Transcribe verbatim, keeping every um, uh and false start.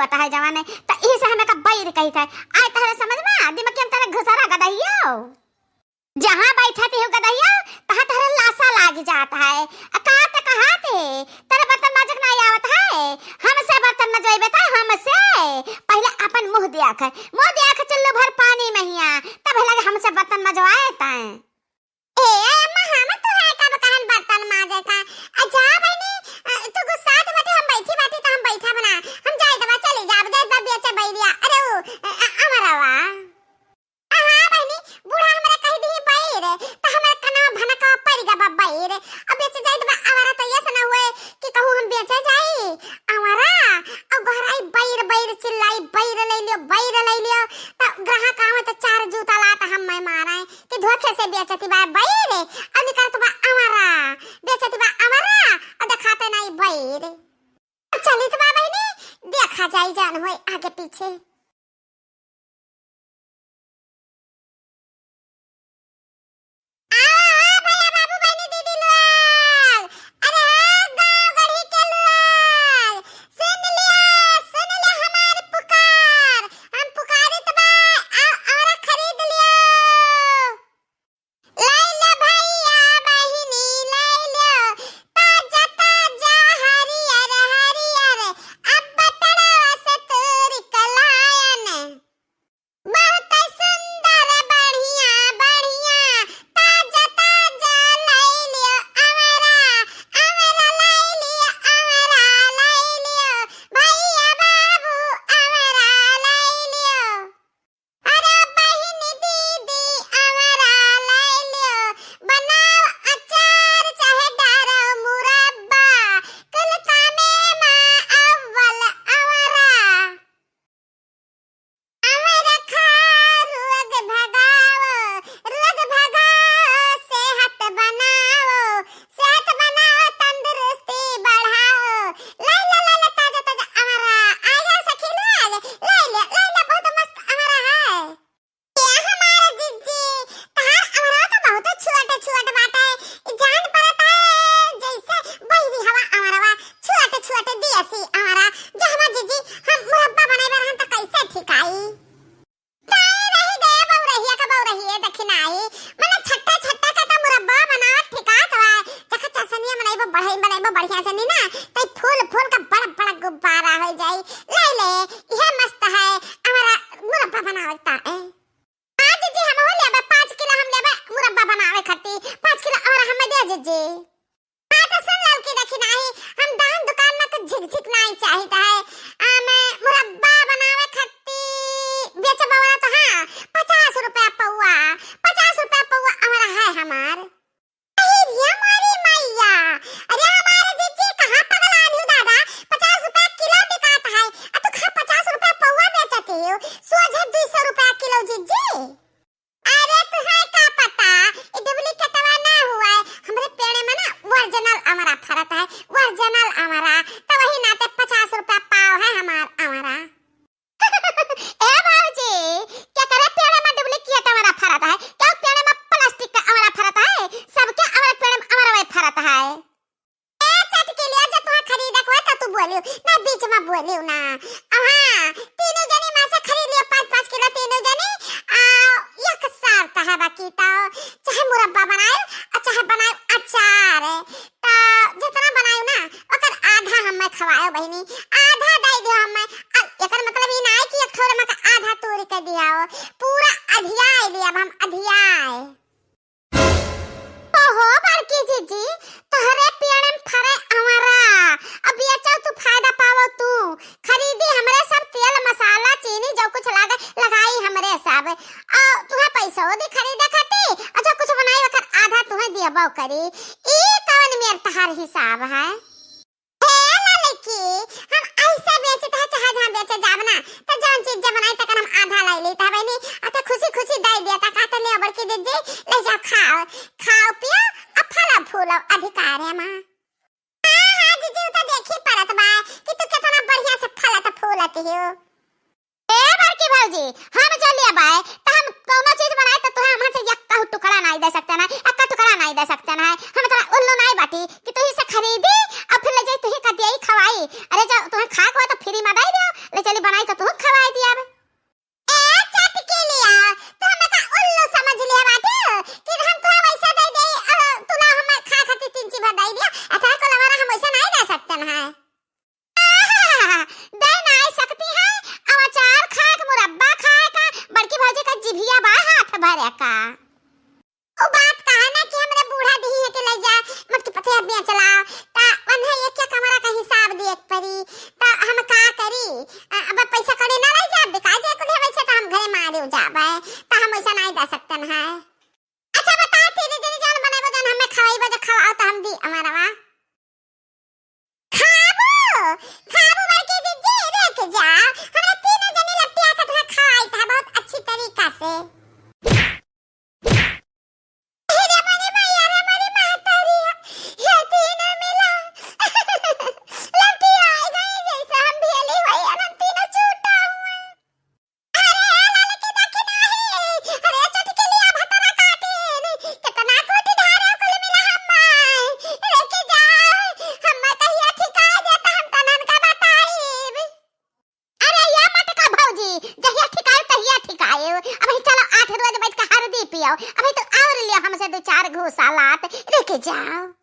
पता है जवान है, त इही से हमें का बैर कही थे। आए तहरे समझ में, दिमाग के हम तहरे घुसरा गदहियो। जहाँ बैठा ती हो गदहियो, तहाँ तहरे लासा लाग जात है। आ का त कहा थे, तहरे बर्तन माजक ना आवत है, हमसे बर्तन मजवाइबे त हमसे। पहिले अपन मुँह देख, मुँह देख चुल्लू भर पानी में हिया, तब लगे हमसे बर्तन मजवाए तैं। ए, ए, अम्मा, हम तो है कब कहन बर्तन माजे का। आ, जा बहिनी, अ, तू गुस्सात बाटे, हम बैठी बाटी त हम बैठब ना। हम जाइत बा, चली जाब, जाइत बा बेचे बैरिया। अरे उ, अ, अ, अमरवा। आ, हाँ बहिनी, बूढ़ा हमरा कहि दिही बैर, त हमरा कनवा भनकवा परि गा बा बैर। अब बेचे जाइत बा अमरा त ये से ना हुए कि कहूँ हम बेचे जाई। अमरा, अब घराई बैर, बैर चिल्लाई, बैर लइ लियो, बैर लइ लियो। त ग्राहक आवे त चार जूता लात हम मैं मारे। कि धोखे से बेचती बा बैर, अब निकलत बा अमरा, बेचती बा अमरा, अब देखाते नाई बैर। अब चलित बा बहिनी, देखा जाई जान होई आगे पीछे। आओ, आओ भैया, बाबू, बहिनी, दीदी लोग, अरे हो गाँव गढ़ी के लोग, सुन लिया, सुन लिया हमार पुकार, हम पुकारित बा, आ, अमरा खरीद लियो। लइ लो भैया बहिनी लइ लो, ताजा ताजा हरियर हरियर, अब बटड़वा से तोरि कलायन। बहुत सुंदर बढ़िया बढ़िया, ताजा ताजा लइ लो अमरा, अमरा लइ लो, अमरा लइ लो, भैया बाबू अमरा लइ लो। अरे बहिन दीदी अमरा लइ लियो, बनाओ अचार चाहे डारो मुरब्बा, कुल कामे मा अव्वल अमरा। अमरा खा रोग भगाओ, रोग भगाओ, सेहत बनाओ, सेहत बनाओ, तंदुरुस्ती बढ़ाओ। लइ ले, लइ ले, ताजा, ताजा अमरा। आइ गए सखी लोग, लइ ले, लइ ले, बहुत मस्त अमरा है। ए हमार जिज्जी, तहार अमरा तो बहुत छोट, छोट बाटे। जान पड़त है, जैसे बहरी हवा अमरवा, छोट, छोट दियसी अमरा। जो हमार जिज्जी, हम मुरब्बा बनाए रहन तो कैसे ठिकाई? काहे रहि गए बउरहिया का बउरहिए दखिनाई। मने छट्टा छट्टा का त मुरब्बा बनावत ठिकात बा। जखा चसनिया बनाइबो बढ़ई बनाइबो बढ़िया से नी ना, तई फूल फूल का बड़ा बड़ा गुब्बारा होइ जाई। लइ ले, इहे मस्त है हमारा मुरब्बा बनावत ता ए। हाँ जिज्जी, हमहू लेबे, पाँच किलो हम लेबे मुरब्बा बनावे खातिर। पाँच किलो अमरा हमें दे जिज्जी। हाँ, तो सुन ललकी दखिनाई, हम दान दुकान मा कुछ झिकझिक नाई चाहित है। आ, मैं मुरब्बा बनावे खत्ती बेचबा वाला तो हाँ, पचास रुपया पौआ, पचास रुपया पौआ अमरा है हमार। अरे रे हमारी मैया, अरे हमारे जिज्जी कहाँ पगलान हो दादा, पचास रुपया किलो बिकात है, आ तू कहाँ पचास रुपया पौआ बेचती हो, सोझे दुई सौ रुपया किलो जिज्जी। अरे तुहैं का पता, ई डुप्लीकेटवा ना हुआ है, हमरे पेड़े मा ना ओरिजिनल अमरा फरत है, ओरिजिनल अमरा, तो वही नाते पचास रुपया पाव है हमार अमरा। ए बाबूजी, केकरे पेड़े मा डुप्लीकेट अमरा फरत है? का पेड़े मा प्लास्टिक का अमरा फरत है? सबके अमरे पेड़े मा अमरवे फरत है। ए चटकीलिया, जो तुहा खरीदक होय त तू बोलियो ना, बीच मा बोलियो ना। अब हाँ, तीनों जनी मा से खरीद लियो पाँच पाँच किलो तीनों जनी। आ, एक सार त है बाकी त चाहे मुरब्बा बनायो, आ चाहे बनायो अचार। त जितना बनायो ना, ओकर आधा हमें खवायो बहिनी, आधा दे दियो हमें। अब एकर मतलब ई ना है कि एक ठोरे मा का आधा तोड़ के दिया हो, पूरा अधियाए लिया अब हम अधियाए। ओहो बड़की जिज्जी, तोहरे पेड़े मा फरे अमरा, अब बेचो तू फायदा पावो तू, खरीदी हमरे सब तेल मसाला चीनी जो कुछ लागे लगाई हमरे सब, आ तुहे पैसो दी खरीदे खाती, आ जो कुछ बनाई ओकर आधा तुहे दियबो करी। ई कवन मेर तहार हिसाब है? हे ललकी, हम ऐसे बेचत है, चाहे जहाँ बेचे जाब ना, तो जौन चीज जब बनाई तकन हम आधा लाई लेत है बहिनी, आ तो खुशी खुशी दे दिया, ता कहते ले बड़की दीदी, ले जाओ खाओ, खाओ पियो, आ फलो फूलो अधिकार है माँ। हाँ, हाँ, जीजी, उ तो देखी पड़त बा कि तू कितना बढ़िया से फलत फूलत हो। ए बड़की भौजी, हम जो लेबै, त हम कौनो चीज बनाई त तुहे हमसे यक्का टुकड़ा नाई दे सकते ना, यक्का टुकड़ा नाई दे सकते ना। हम तोरा उल्लू नाई बाटी कि तुही से खरीदी और फिर ले जाई तुही का दियाई खवाई। अरे जो तुहे खाए को है तो फ्री मा दे दियो, ले चली दे नाई सकती है, अब अचार खाए का, मुरब्बा खाए का, बड़की भौजी का जिभिया बा हाथ भरे का। उ बात कहा ना कि हमरे बूढ़ा दिही है कि ले जा, मोटकी पतोहिया बेच लाओ, ता वन्हे एक एक कमरा का हिसाब दिए के परी, ता हम का करी? अ, अब पैसा कौड़ी ना ले जा, बिका जाए कुल है वैसे तो हम घरे मारे जाबे, ता हम वैसा नाई दे सकते हैं। अच्छा बता, तेरे जने जान बनाइबो, जान हमें खवाइबो, जो खवाओ तो हम दी हमारा वा। खाबू, खाबू बड़की जिज्जी, रुक जा। हमरा तीनों जने लपटिया के तोहे खवाई था बहुत अच्छी तरीका से। अरे मोरी मैया रे, मोरी महतारी, ये तीनों मिला लपटिया आई गई, जैसे हम भेली हुई, हम तीनों छूटा हुआ। अरे, ए ललकी देखी नाही, अरे, चुटकिलिया भतरा काटिन, केतना कूटी ढारे कुल मिला हम्मा। लेके जाओ, हम्मा कहिया ठिकाए देता हम तनन का बताइब। अरे, या मटका भौजी, जहिया ठिकाए तहिया ठिकाए। अबही चलो आठ रोज बैठ के हरदी पियो। अबही तो और लियो हमसे दो चार घूसा लात। लेके जाओ।